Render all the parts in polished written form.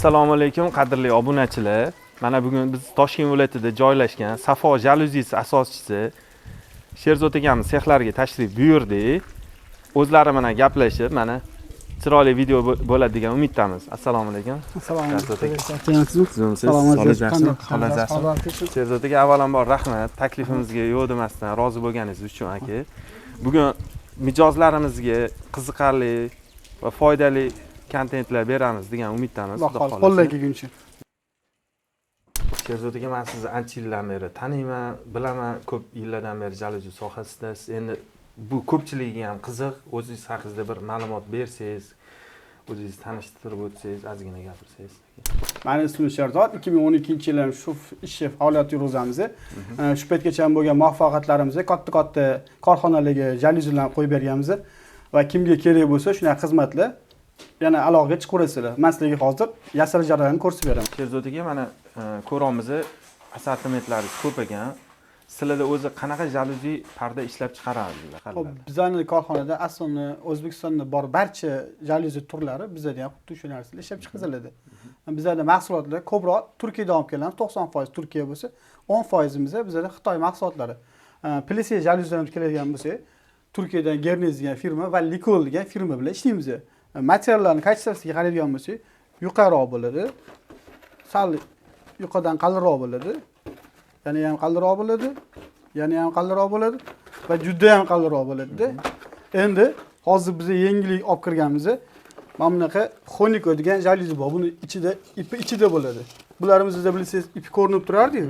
Assalomu alaykum, qadrli obunachilar. Mana bugun biz Toshkent viloyatida joylashgan Safo jalyuzisi asoschisi Sherzod akamiz sexlariga tashrif buyurdik. O'zlari bilan gaplashib, mana chiroyli video bo'ladi degan umiddamiz. Assalomu alaykum. Assalomu alaykum. Alaykum. Salomat. Sherzod aka, avvalambor rahmat taklifimizga yo'q demasdan rozi bo'lganingiz uchun aka. Bugun mijozlarimizga qiziqarli va foydali kontentlar beramiz degan umiddamiz. Xudo xohlasa. Qo'ldan kelguncha. Sherzod aka, men sizni ancha yildan beri taniyman, bilaman, ko'p yillardan beri jalyuzi sohasidasiz. Endi bu ko'pchiligiga ham qiziq, o'zingiz haqingizda bir ma'lumot bersangiz, o'zingizni tanishtirib o'tsangiz, ozgina gapirsangiz. Meni ismim Sherzod, 2012-yildan shu ishni faoliyat yurg'izamiz. Shu paytgacha bo'lgan muvaffaqiyatlarimizni katta-katta korxonalarga jalyuzilarni qo'yib berganmiz va kimga kerak bo'lsa shunaqa xizmatlar yana aloqaga chiqaverasizlar. Men sizlarga hozir yasalish jarayonini ko'rsatib beraman. Sherzod aka, mana ko'ramiz, assortimentlaringiz ko'p ekan. Sizlarda o'zi qanaqa jalyuzi parda ishlab chiqaradinglar? Xo'p, bizning korxonada aslida O'zbekistonda bor barcha jalyuzi turlari bizda ham xuddi shu narsalar ishlab chiqariladi. Bizlarda mahsulotlar ko'proq Turkiyadan olib kelamiz. 90% Turkiya bo'lsa, 10% bizda Xitoy mahsulotlari. Plise jalyuzidan keladigan bo'lsa, Turkiyadan Gernez degan firma va Likol degan firma bilan ishlaymiz. Materiallarning kачествosiga qaraydigan bo'lsak, yuqoriroq bo'ladi. Sal yuqoridan qalinroq bo'ladi. Yana ham qalinroq bo'ladi, yana ham qalinroq bo'ladi va juda ham qalinroq bo'ladi-da. Endi hozir biz yangilik olib kirganmiz. Mana bunaqa Honiko degan jalyuzi bor. Buni ichida ipi ichida bo'ladi. Bularimizni bilsangiz ipi ko'rinib turardi-yu.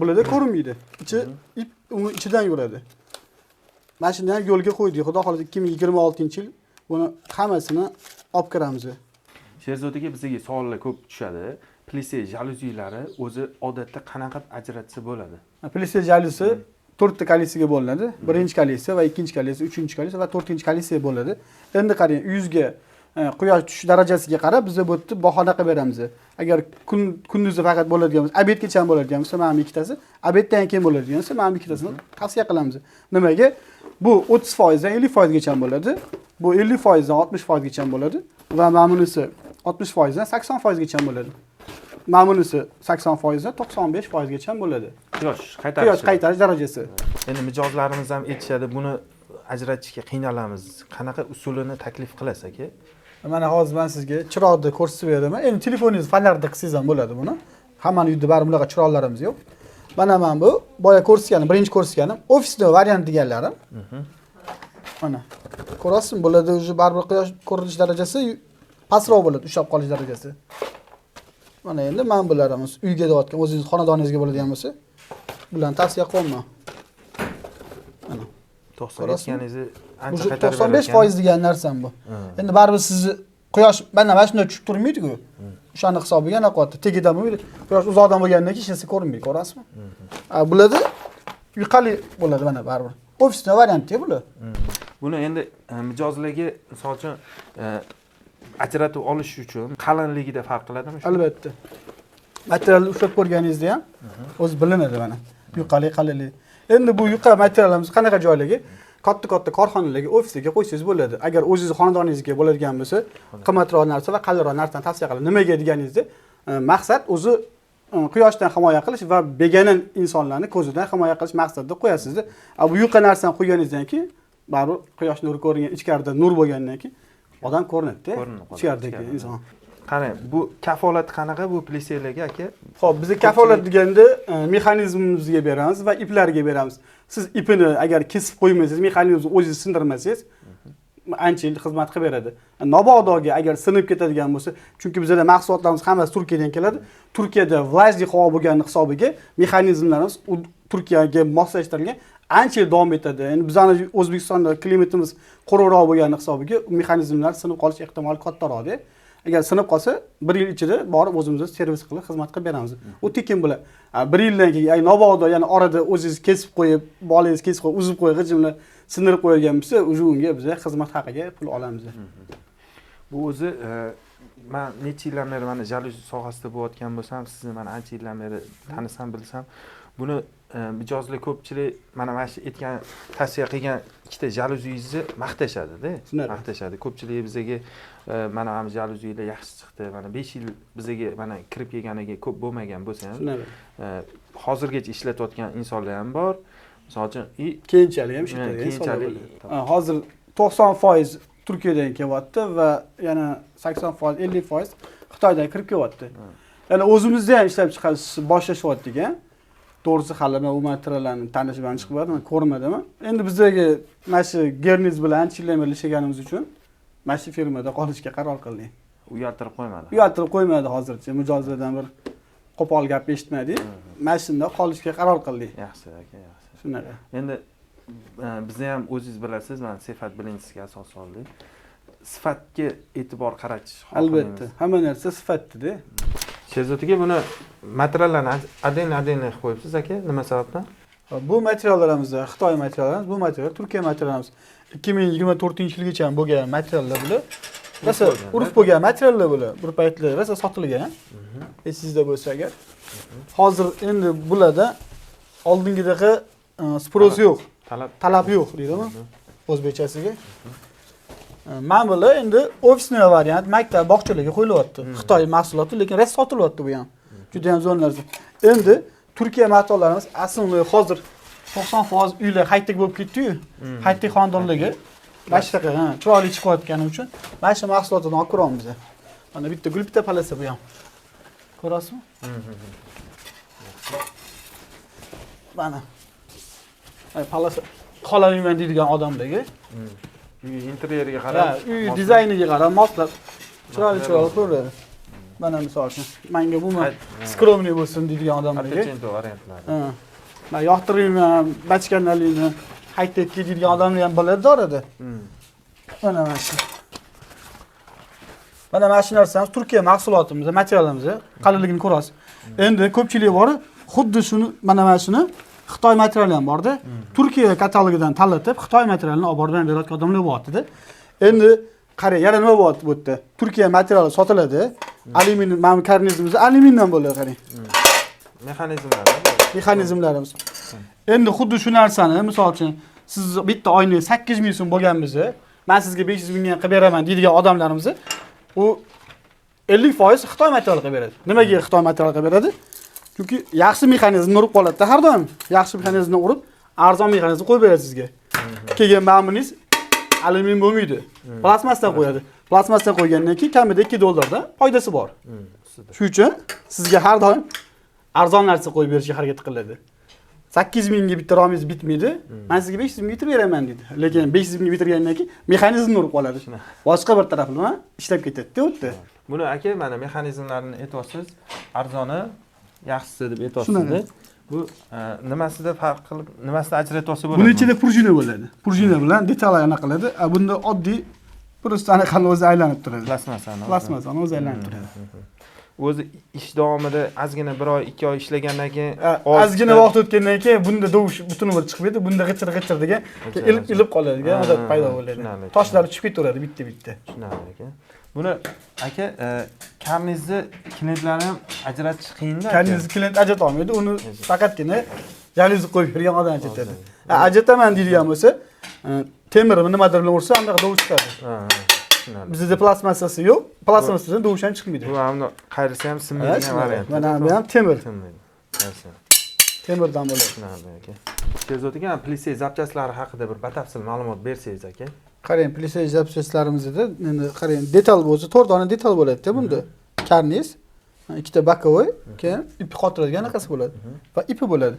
Bularda ko'rinmaydi. Ichi ip uni ichidan yuradi. Mana shuni ham yo'lga qo'ydik. Xudo xohlasa 2026-yil buni hammasini olib kiramiz. Sherzod aka, bizga savollar ko'p tushadi. Plise jalyuzilari o'zi odatda qanaqa ajratsa bo'ladi? Plise jalyuzi to'rtta kolleksiyaga bo'linadi. Birinchi kolleksiya va ikkinchi kolleksiya, uchinchi kolleksiya va to'rtinchi kolleksiya bo'ladi. Endi qarang, yuzga quyosh tushish darajasiga qarab biz bu yerda bahona qilib beramiz. Agar kunduzi faqat bo'ladigan bo'lsa, obedgacha ham bo'ladigan bo'lsa, mana bu ikkitasi, obeddan keyin bo'ladigan bo'lsa, mana bu ikkitasini tavsiya qilamiz. Nimaga? Bu 30% dan 50% gacha ham bo'ladi. Bu 50% dan 60% gacha ham bo'ladi va mana bunisi 60% dan 80% gacha ham bo'ladi. Mana bunisi 80% dan 95% gacha ham bo'ladi. Quyosh qaytarish. Quyosh qaytarish darajasi. Endi mijozlarimiz ham aytishadi, buni ajratishga qiynalamiz. Qanaqa usulini taklif qilasiz aka? Mana hozir men sizga chiroqni ko'rsatib beraman. Endi telefoningiz fonarda qilsangiz ham bo'ladi buni. Hammani uyda baribir bunaqa chiroqlarimiz yo'q. Mana men bu boya ko'rsatganim, birinchi ko'rsatganim ofisda variant deganlarim. Mana ko'rasizmi, bularda уже baribir quyosh ko'rinish darajasi pastroq bo'ladi, ushlab qolish darajasi. Mana endi men bularimiz uyga deyotgan, o'zingiz xonadoningizga bo'ladigan bo'lsa, bularni tavsiya qilaman. Mana 90 aytganingizni ancha qaytarib 95% degan narsam bu. Endi baribir sizni quyosh mana shunday tushib turmaydi-ku. O'shani hisobiga ana qilyapti. Tegidan bo'lmaydi. Quyosh uzoqdan bo'lgandan keyin hech narsa ko'rinmaydi, ko'rasizmi? Bularda yuqali bo'ladi mana baribir. Ofisda variantda bular. Buni endi mijozlarga misol uchun ajratib olish uchun qalinligida farq qiladimi shu? Albatta. Materialni ushlab ko'rganingizda ham o'zi bilinadi mana. Yuqali, qalinlik. Endi bu yuqa materialimiz qanaqa joylarga? Katta-katta korxonalarga, ofislarga qo'ysangiz bo'ladi. Agar o'zingiz xonadoningizga bo'ladigan bo'lsa, qimmatroq narsa va qalinroq narsani tavsiya qilaman. Nimaga deganingizda, maqsad o'zi quyoshdan himoya qilish va begona insonlarni ko'zidan himoya qilish maqsadida qo'yasizda. Bu yuqa narsani qo'yganingizdan keyin baribir quyosh nuri ko'ringan, ichkarida nur bo'lgandan keyin odam ko'rinadi-da, ichkaridagi inson. Qarang, bu kafolat qanaqa bu pliselarga aka? Xo'p, biz kafolat deganda mexanizmimizga beramiz va iplarga beramiz. Siz ipini agar kesib qo'ymasangiz, mexanizmni o'zingiz sindirmasangiz, ancha yil xizmat qilib beradi. Nabodoga agar sinib ketadigan bo'lsa, chunki bizda mahsulotlarimiz hammasi Turkiyadan keladi. Turkiyada vlajli havo bo'lgani hisobiga mexanizmlarimiz Turkiyaga moslashtirilgan, ancha yil davom etadi. Endi bizning O'zbekistonda klimatimiz quruqroq bo'lgani hisobiga mexanizmlar sinib qolish ehtimoli kattaroq-da. Agar sinib qolsa, bir yil ichida borib o'zimiz servis qilib xizmat qilib beramiz. U tekin bo'ladi. Bir yildan keyin nabodo, ya'ni orada o'zingiz kesib qo'yib, bolangiz kesib qo'yib, uzib qo'yib, g'ijimlar sindirib qo'yilgan bo'lsa, уже unga biz xizmat haqiga pul olamiz. Bu o'zi men necha yildan beri mana jalyuzi sohasida bo'layotgan bo'lsam, sizni mana ancha yildan beri tanisam, bilsam, buni Mijozlar ko'pchilik mana shu aytgan, tavsiya qilgan ikkita jalyuzingizni maqtashadi-da. Maqtashadi. Ko'pchilik bizga mana bu jalyuzilar yaxshi chiqdi. Mana 5 yil bizga mana kirib kelganiga ko'p bo'lmagan bo'lsa ham, hozirgacha ishlatayotgan insonlar ham bor. Misol uchun, keyinchalik ham ishlatadigan insonlar bor. Hozir 90% Turkiyadan kelyapti va yana 80%, 50% Xitoydan kirib kelyapti. Ya'ni o'zimizda ham ishlab chiqarish boshlashyapti ekan. To'g'risi hali men u materiallarni tanishib ham chiqmadim, ko'rmadim. Endi bizdagi mana shu Gerniz bilan ancha yildan beri ishlaganimiz uchun mana shu firmada qolishga qaror qildik. Uyaltirib qo'ymadi. Uyaltirib qo'ymadi hozircha. Mijozlardan bir qo'pol gap eshitmadik. Mana shunda qolishga qaror qildik. Yaxshi aka, yaxshi. Shunaqa. Endi biz ham o'zingiz bilasiz, mana Sifat bilinchisiga asos soldik. Sifatga e'tibor qaratish albatta. Hamma narsa sifatda-da. Sherzod aka, buni materiallarni отдельно qilib qo'yibsiz aka, nima sababdan? Bu materiallarimiz Xitoy materiallarimiz, bu material Turkiya materiallarimiz. 2024-yilgacha bo'lgan materiallar bular. Rosa urf bo'lgan materiallar bular. Bir paytlar rosa sotilgan. Esingizda bo'lsa agar. Hozir endi bularda oldingidaqa sprosi yo'q. Talab yo'q deydimi? O'zbekchasiga. Mana bular endi ofisniy variant, maktab, bog'chalarga qo'yilyapti. Xitoy mahsuloti, lekin rosa sotilyapti bu ham. Juda ham zo'r narsa. Endi Turkiya materiallarimiz aslida hozir 90% uylar high-tech bo'lib ketdi-yu. High-tech xonadonlarga mana shunaqa, chiroyli chiqayotgani uchun mana shu mahsulotlarni olib kiramiz. Mana bitta gul, bitta palasa bu ham. Ko'rasizmi? Mana. Ay, palasa qolamayman deydigan odamlarga. Uy interyeriga qarab, uy dizayniga qarab moslab chiroyli chiroyli ko'rinadi. Mana misol uchun, menga bu skromniy bo'lsin deydigan odamlarga. Attachento variantlari. Men yoqtirmayman, bachkanalikni, high-tech deydigan odamlar ham bo'ladi orada. Mana mana shu. Mana mana shu narsamiz Turkiya mahsulotimiz, materialimiz qalinligini ko'rasiz. Endi ko'pchilik bor, xuddi shuni mana mana shuni Xitoy materiali ham borda. Turkiya katalogidan tanlatib, Xitoy materialini olib borib berayotgan odamlar bo'lyapti-da. Endi qarang, yana nima bo'lyapti bu yerda? Turkiya materiali sotiladi. Alyumin, mana bu karnizimiz alyumindan bo'ladi, qarang. Mexanizmlar. Mexanizmlarimiz. Endi xuddi shu narsani, misol uchun, siz bitta oyna 8 ming so'm bo'lgan bo'lsa, men sizga 500 mingga qilib beraman deydigan odamlarimiz u 50% Xitoy materiali qilib beradi. Nimaga Xitoy materiali qilib beradi? Chunki yaxshi mexanizmni urib qoladi-da har doim. Yaxshi mexanizmni urib, arzon mexanizm qo'yib beradi sizga. Keyin mana buningiz alyumin bo'lmaydi. Plastmasdan qo'yadi. Plastmasdan qo'ygandan keyin kamida 2 dollardan foydasi bor. Shuning uchun sizga har doim arzon narsa qo'yib berishga harakat qiladi. 8 mingga bitta romingiz bitmaydi. Men sizga 500 mingga bitirib beraman deydi. Lekin 500 mingga bitirgandan keyin mexanizmni urib qoladi. Boshqa bir taraflama ishlab ketadi-da u yerda. Buni aka mana mexanizmlarini aytyapsiz, arzoni yaxshisi deb aytyapsiz-da. Bu nimasida farq qilib, nimasida ajratib olsa bo'ladi? Buni ichida prujina bo'ladi. Prujina bilan detallar anaqa qiladi. Bunda oddiy prosta anaqani o'zi aylanib turadi. Plastmassani. Plastmassani o'zi aylanib turadi. O'zi ish davomida ozgina 1 oy, 2 oy ishlagandan keyin ozgina vaqt o'tgandan keyin bunda dovush butun bir chiqmaydi, bunda g'ijir-g'ijir degan ilib qoladigan odat paydo bo'ladi. Toshlar tushib ketaveradi bitta-bitta. Tushunarli aka. Buni aka karnizni klientlarni ham ajratish qiyinda. Karnizni klient ajrata olmaydi, uni faqatgina jalyuzi qo'yib bergan odam ajratadi. Ajrataman deydigan bo'lsa, temirni nimadir bilan ursa, anaqa dovush chiqadi. Bizda plastmassasi yo'q, plastmassadan dovush ham chiqmaydi. Bu ham qayrilsa ham sinmaydigan variant. Mana bu ham temir. Sinmaydi. Temirdan bo'ladi. Tushunarli aka. Sherzod aka, plise zapchastlari haqida bir batafsil ma'lumot bersangiz aka. Qarang, plise zapchastlarimizda endi qarang, detal bo'lsa, 4 dona detal bo'ladi-da bunda. Karniz, ikkita боковой, keyin ipi qotiradigan anaqasi bo'ladi va ipi bo'ladi.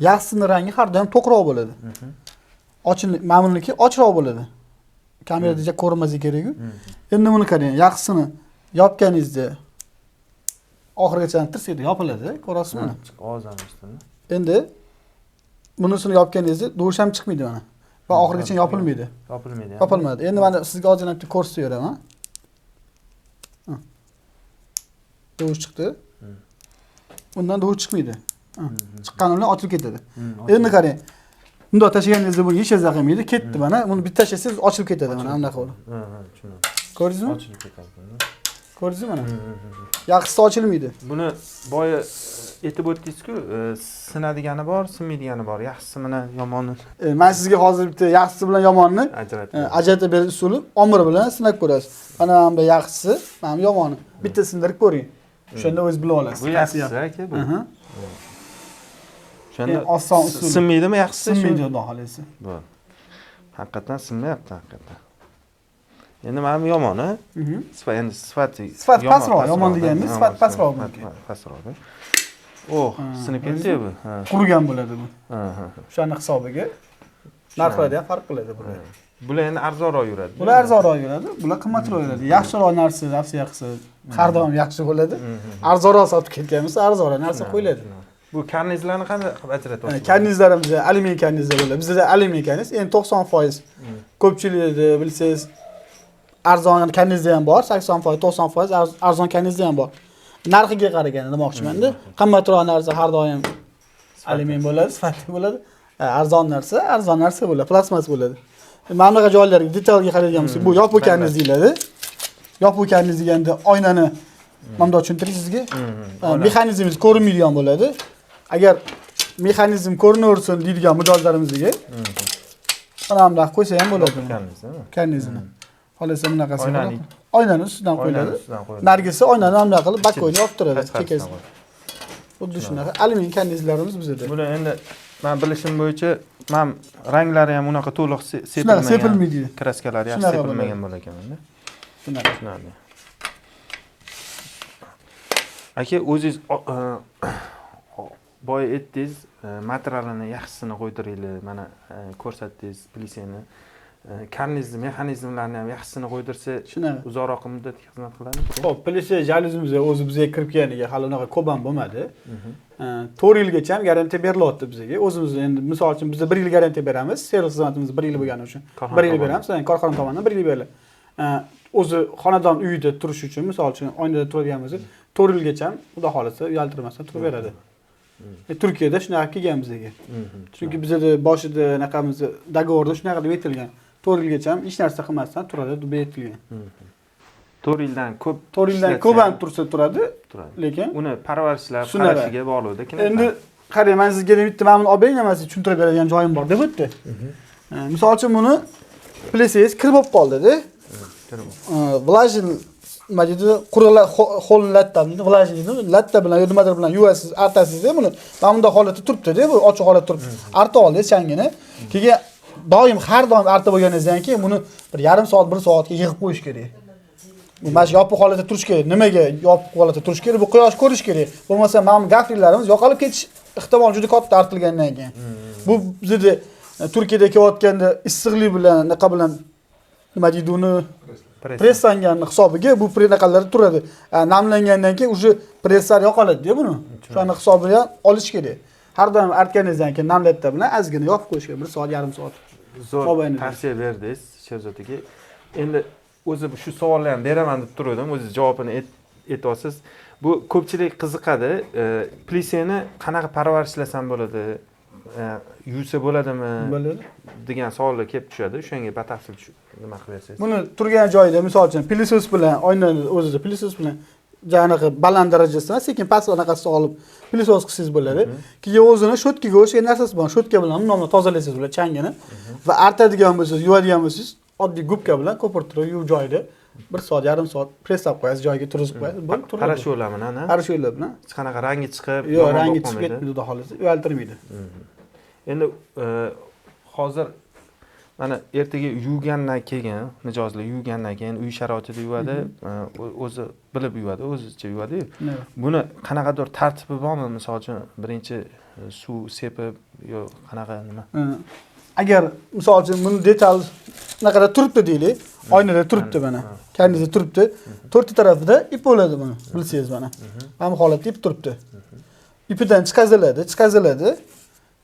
Yaxshisini rangi har doim to'qroq bo'ladi. Mana buniki ochroq bo'ladi. Kamerada ko'rinmasa kerak-ku. Endi buni qarang, yaxshisini yopganingizda oxirigacha tirs etib yopiladi, ko'rasizmi? Ovoz ham eshitindi. Endi bunisini yopganingizda dovush ham chiqmaydi mana. Va oxirigacha yopilmaydi. Yopilmaydi. Yopilmaydi. Endi mana sizga ozgina bitta ko'rsatib beraman. Dovush chiqdi. Bundan dovush chiqmaydi. Chiqqani bilan ochilib ketadi. Endi qarang. Bundoq tashlaganingizda bunga hech narsa qilmaydi, ketdi mana. Buni bitta tashlasangiz ochilib ketadi mana bunaqa bo'lib. Tushundim. Ko'rdingizmi? Ochilib ketadi. Ko'rdingizmi mana? Yaxshisi ochilmaydi. Buni boya aytib o'tdingiz-ku, sinadigani bor, sinmaydigani bor. Yaxshisi bilan yomonni. Men sizga hozir bitta yaxshisi bilan yomonni ajratib berish usuli omir bilan sinab ko'rasiz. Mana bu yaxshisi, mana bu yomoni. Bitta sindirib ko'ring. O'shanda o'zingiz bila olasiz. Bu yaxshisi aka bu. O'shanda oson usul. Sinmaydimi yaxshisi? Sinmaydi, xudo xolasi. Bu. Haqiqatan sinmayapti, haqiqatan. Endi mana bu yomoni. Sifat, endi sifati sifat pastroq, yomon deganimiz sifat pastroq buniki. Pastroq. Oh, sinib ketdi bu. Qurigan bo'ladi bu. O'shani hisobiga narxlarda ham farq qiladi bular. Bular endi arzonroq yuradi. Bular arzonroq yuradi, bular qimmatroq yuradi. Yaxshiroq narsa tavsiya qilsa har doim yaxshi bo'ladi. Arzonroq sotib ketganmiz, arzonroq narsa qo'yiladi. Bu karnizlarni qanday qilib ajratasiz? Karnizlarimiz alyumin karnizlar bo'ladi. Bizda alyumin karniz endi 90% ko'pchilikda bilsangiz arzon karnizda ham bor, 80%, 90% arzon karnizda ham bor. Narxiga qaraganda demoqchiman-da, qimmatroq narsa har doim alyumin bo'ladi, sifatli bo'ladi. Arzon narsa, arzon narsa bo'ladi, plastmas bo'ladi. Mana bunaqa joylarga detalga qaraydigan bo'lsak, bu yopiq karniz deyiladi. Yopiq karniz deganda oynani mana bunday tushuntiring sizga. Mexanizmimiz ko'rinmaydigan bo'ladi. Agar mexanizm ko'rinaversin deydigan mijozlarimizga mana bunday qo'ysa ham bo'ladi. Karnizini. Xolasa bunaqasi bo'ladi. Oynani ustidan qo'yiladi. Nargisi oynani mana bunday qilib bakoyni yopib turadi, chekasi. Xuddi shunaqa alyumin karnizlarimiz bizda. Buni endi men bilishim bo'yicha, men ranglari ham unaqa to'liq sepilmagan. Sepilmaydi. Kraskalari yaxshi sepilmagan bo'lar ekan-da. Shunaqa. Tushunarli. Aka, o'zingiz boya aytdingiz, materialini yaxshisini qo'ydiringlar, mana ko'rsatdingiz pliseni. Karniz mexanizmlarini ham yaxshisini qo'ydirsa, uzoqroq muddatga xizmat qiladimi? Xo'p, plise jalyuzimiz o'zi bizga kirib kelganiga hali unaqa ko'p ham bo'lmadi. 4 yilgacha ham garantiya berilyapti bizga. O'zimiz endi misol uchun biz 1 yil garantiya beramiz, servis xizmatimiz 1 yil bo'lgani uchun 1 yil beramiz, ya'ni korxona tomonidan 1 yil beriladi. O'zi xonadon uyida turish uchun, misol uchun oynada turadigan bo'lsa, 4 yilgacha ham xudo xolasa uyaltirmasdan turaveradi. Turkiyada shunaqa kelgan bizga. Chunki bizda boshida anaqamiz dogovorda shunaqa deb aytilgan. 4 yilgacha ham hech narsa qilmasdan turadi deb aytilgan. 4 yildan ko'p, 4 yildan ko'p ham tursa turadi, lekin uni parvarishlab qarashiga bog'liqda. Endi qarang, men sizga bitta mana buni olib bering, nimasi tushuntirib beradigan joyim bor deb o'tdi. Misol uchun buni plesangiz kir bo'lib qoldi-da. Vlajin nima deydi, quruqlar ho'l latta, vlajin deydi, latta bilan yo nimadir bilan yuvasiz, artasiz-da buni. Mana bunday holatda turibdi-da, bu ochiq holatda turibdi. Arta oldingiz changini. Keyin doim har doim arta bo'lganingizdan keyin buni bir yarim soat, 1 soatga yig'ib qo'yish kerak. Bu mana shu yopiq holatda turish kerak. Nimaga yopiq holatda turish kerak? Bu quyosh ko'rish kerak. Bo'lmasa mana bu gafrillarimiz yo'qolib ketish ehtimoli juda katta artilgandan keyin. Bu bizda Turkiyada kelayotganda issiqlik bilan, naqa bilan nima deydi uni presslanganni hisobiga bu prenaqalar turadi. Namlangandan keyin уже presslar yo'qoladi-da buni. Shuni hisobiga olish kerak. Har doim artganingizdan keyin namlatda bilan ozgina yopib qo'yish kerak, 1 soat, yarim soat. Zo'r tavsiya berdingiz Sherzod aka. Endi o'zi shu savolni ham beraman deb turdim, o'zingiz javobini aytasiz. Bu ko'pchilik qiziqadi. Pliseni qanaqa parvarishlasam bo'ladi? Yuvsa bo'ladimi? Bo'ladi degan savollar kelib tushadi. O'shanga batafsil nima qilib bersangiz. Buni turgan joyida misol uchun pilisos bilan oynani o'zida pilisos bilan janaqa baland darajasidan sekin past anaqasini olib pilisos qilsangiz bo'ladi. Keyin o'zini shotkaga o'xshagan narsasi bor. Shotka bilan bundan tozalasangiz bo'ladi changini va artadigan bo'lsangiz, yuvadigan bo'lsangiz, oddiy gubka bilan ko'pirtirib yuvib joyida 1 soat, yarim soat presslab qo'yasiz, joyiga turg'izib qo'yasiz. Bo'ldi, turadi. Parashyutlar bilan, ha? Parashyutlar bilan. Hech qanaqa rangi chiqib, yo'q, rangi chiqib ketmaydi, xudo xolasa, uyaltirmaydi. Endi hozir mana ertaga yuvgandan keyin, mijozlar yuvgandan keyin uy sharoitida yuvadi, o'zi bilib yuvadi, o'zicha yuvadi-yu. Buni qanaqadir tartibi bormi? Misol uchun birinchi suv sepib yo qanaqa nima? Agar misol uchun buni detal anaqada turibdi deylik, oynada turibdi mana, karnizda turibdi. To'rtta tarafida ip bo'ladi buni, bilsangiz mana. Mana bu holatda ip turibdi. Ipidan chiqaziladi, chiqaziladi.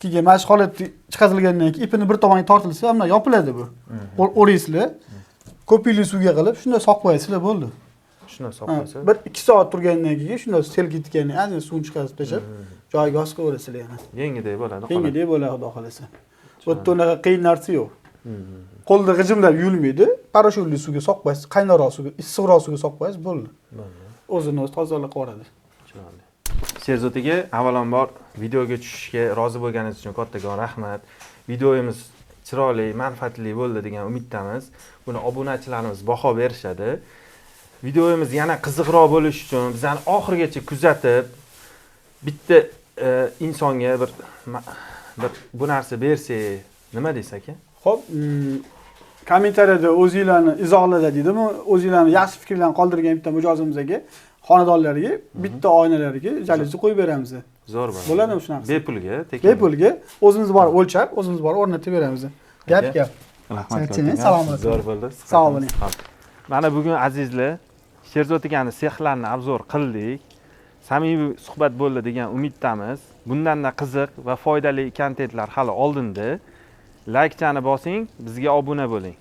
Keyin mana shu holatda chiqazilgandan keyin ipini bir tomonga tortilsa, mana yopiladi bu. O'raysizlar. Ko'pikli suvga qilib, shunda soq qo'yasizlar, bo'ldi. Shunda soq qo'ysa. 1-2 soat turgandan keyin shunda sel ketgandan keyin suvni chiqarib tashlab, joyiga osib qo'yasizlar yana. Yengidek bo'ladi. Yengidek bo'ladi, xudo xolasa. Bu yerda unaqa qiyin narsa yo'q. Qo'lda g'ijimlab yuvilmaydi. Порошок li suvga solib qo'yasiz, qaynarroq suvga, issiqroq suvga solib qo'yasiz, bo'ldi. Bo'ldi. O'zini o'zi tozalab yuboradi. Chiroyli. Sherzod aka, avvalambor videoga tushishga rozi bo'lganingiz uchun kattakon rahmat. Videomiz chiroyli, manfaatli bo'ldi degan umiddamiz. Buni obunachilarimiz baho berishadi. Videomiz yana qiziqroq bo'lishi uchun bizani oxirigacha kuzatib, bitta insonga bir bu narsa bersak, nima deysiz aka? Xo'p, kommentariyada o'zinglarni izohlarda deydimi, o'zinglarni yaxshi fikrlarni qoldirgan bitta mijozimizga, xonadonlarga bitta oynalarga jalyuzi qo'yib beramiz. Zo'r bo'ladi. Bo'ladimi shunaqa? Bepulga, tekin. Bepulga o'zimiz borib o'lchab, o'zimiz borib o'rnatib beramiz. Gap gap. Rahmat. Charchamang, salomat. Zo'r bo'ldi. Sog' bo'ling. Mana bugun azizlar, Sherzod akani sexlarini обзор qildik. Samimiy suhbat bo'ldi degan umiddamiz. Bundanda qiziq va foydali kontentlar hali oldinda. Laykchani bosing, bizga obuna bo'ling.